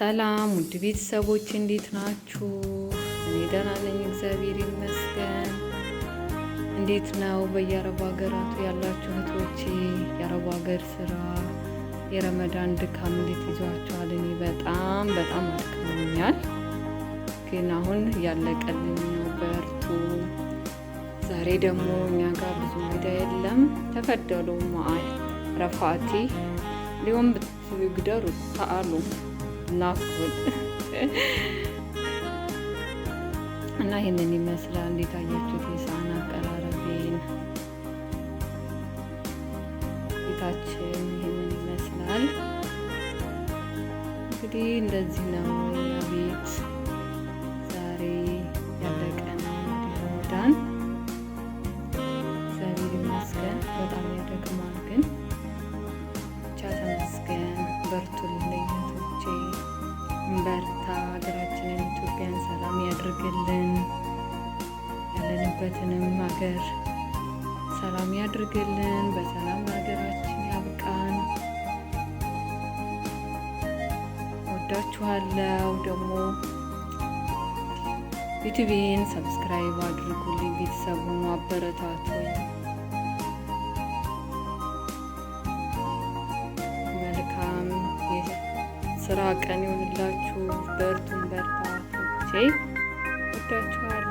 ሰላም ውድ ቤተሰቦች እንዴት ናችሁ? እኔ ደህና ነኝ፣ እግዚአብሔር ይመስገን። እንዴት ነው በየአረቡ ሀገራቱ ያላችሁ እህቶቼ? የአረቡ ሀገር ስራ የረመዳን ድካም እንዴት ይዟችኋል? እኔ በጣም በጣም አድክሞኛል፣ ግን አሁን ያለቀልኝ ነው። በርቱ። ዛሬ ደግሞ እኛ ጋር ብዙ እንግዳ የለም። ተፈደሉ ማአይ ረፋቲ ሊሆን ብትግደሩ ተአሉ ናኩል እና ይህንን ይመስላል። እንዴት አያችሁት? የሳህን አቀራረቤን ቤታችን ይህንን ይመስላል። እንግዲህ እንደዚህ ነው የኛ ቤት ዛሬ ያለቀ ነው። እንግዲህ ረመዳን እግዚአብሔር ይመስገን በጣም ያደክማል፣ ግን ብቻ ተመስገን። በርቱልኝ እህቶቼ፣ እንበርታ። ሀገራችንን ኢትዮጵያን ሰላም ያድርግልን፣ ያለንበትንም ሀገር ሰላም ያድርግልን። በሰላም ሀገራችን ያብቃን። ወዳችኋለሁ። ደግሞ ዩቲዩቤን subscribe አድርጉልኝ፣ ቤተሰቡን አበረታቱኝ። መልካም የስራ ቀን ይሁንላችሁ። በርቱን፣ በርታ። ወዳችኋለሁ።